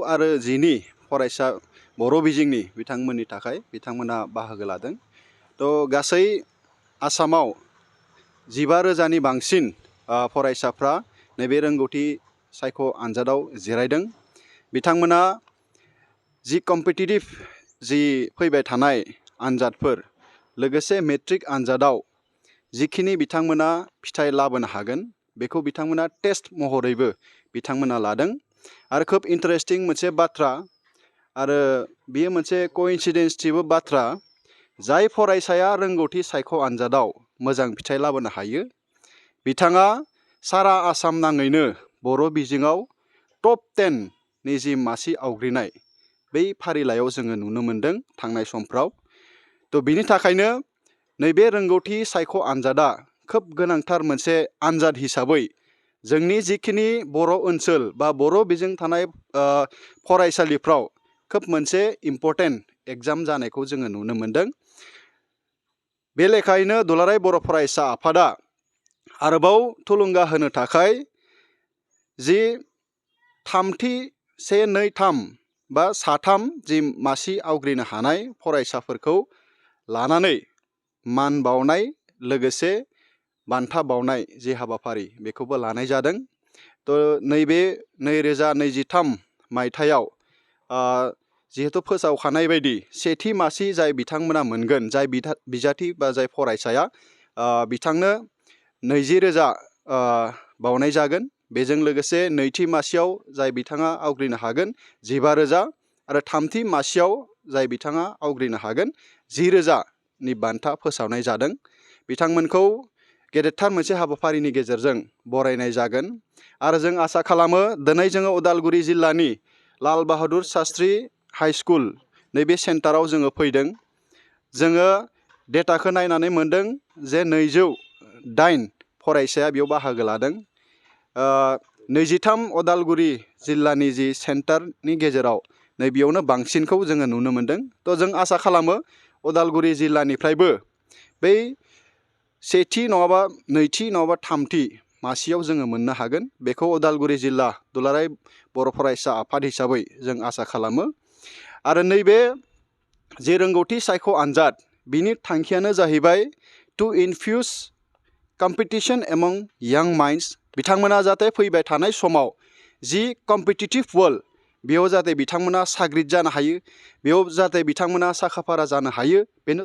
आरो 10नि फरायसा बर' बिजोंनि बिथांमोननि थाखाय बिथांमोना बाहागो लादों। थ' गासै आसामाव 15,000नि बांसिन फरायसाफ्रा नैबे रोंगौथि सायख' आनजादाव जिरायदों। बिथांमोना जि कम्पिटिटिभ जि फैबाय थानाय आनजादफोर लोगोसे मेट्रिक आनजादाव जिखिनि बिथांमोना फिथाइ लाबोनो हागोन बेखौ बिथांमोना टेस्ट महरैबो बिथांमोना लादों। आरो खोब इन्टारेस्टिं मोनसे बाथ्रा आरो बेयो मोनसे कोइन्सिडेन्सनिबो बाथ्रा, जाय फरायसाया रोंगौथि सायख' आनजादाव मोजां फिथाइ लाबोनो हायो बिथाङा सारा आसाम नाङैनो बर' बिजोङाव टप 10नि जि मासि आवग्रिनाय बै फारिलाइयाव जोङो नुनो मोन्दों थांनाय समफ्राव। थ' बिनि थाखायनो नैबे रोंगौथि सायख' आनजादा खोब गोनांथार मोनसे आनजाद हिसाबै जोंनि जिखिनि बर' ओनसोल बा बर' बिजों थानाय फरायसालिफ्राव खोब मोनसे इम्परटेन्ट एग्जाम जानायखौ जोङो नुनो मोन्दों। बे लेखायैनो दुलाराय बर' फरायसा आफादा आरोबाव थुलुंगा होनो थाखाय जि थामथि 1, 2, 3 बा साथाम जि मासि आवग्रिनो हानाय फरायसाफोरखौ लानानै मान बावनाय लोगोसे बान्था बावनाय जि हाबाफारि बेखौबो लानाय जादों। थ' नैबे 2023 मायथाइयाव जिहेतु फोसावखानाय बायदि सेथि मासि जाय बिथांमोना मोनगोन, जाय बिजाथि बा जाय फरायसाया बिथांनो 20,000 बावनाय जागोन। बेजों लोगोसे नैथि मासियाव जाय बिथाङा आवग्रिनो हागोन 15,000 आरो थामथि मासियाव जाय बिथाङा आवग्रिनो हागोन 10,000नि बान्था फोसावनाय जादों। बिथांमोनखौ गेदेरथार मोनसे हाबाफारिनि गेजेरजों बरायनाय जागोन। आरो जों आसा खालामो दिनै जोङो उदालगुरि जिल्लानि लाल बाहादुर शास्त्री हाइ स्कुल नैबे सेन्टाराव जोङो फैदों। जोङो डेटाखौ नायनानै मोन्दों जे 208 फरायसाया बेयाव बाहागो लादों। 23 उदालगुरि जिल्लानि जि सेन्टारनि गेजेराव नैबेयावनो बांसिनखौ जोङो नुनो मोन्दों। थ' जों आसा खालामो उदालगुरि जिल्लानिफ्रायबो बै सेथि नङाबा नैथि नङाबा थामथि मासियाव जोङो मोननो हागोन। बेखौ उदालगुरि जिल्ला दुलाराय बर' फरायसा आफाद हिसाबै जों आसा खालामो। आरो नैबे जे रोंगौथि सायख' आनजाद बिनि थांखियानो जाहैबाय टु इनफ्युज कम्पिटिशन एमं यां माइन्ड्स। बिथांमोना जाहाथे फैबाय थानाय समाव जि कम्पिटिटिभ वर्ल्ड बेयाव जाहाथे बिथांमोना साग्रिद जानो हायो, बेयाव जाहाथे बिथांमोना साखाफारा जानो हायो। बेनो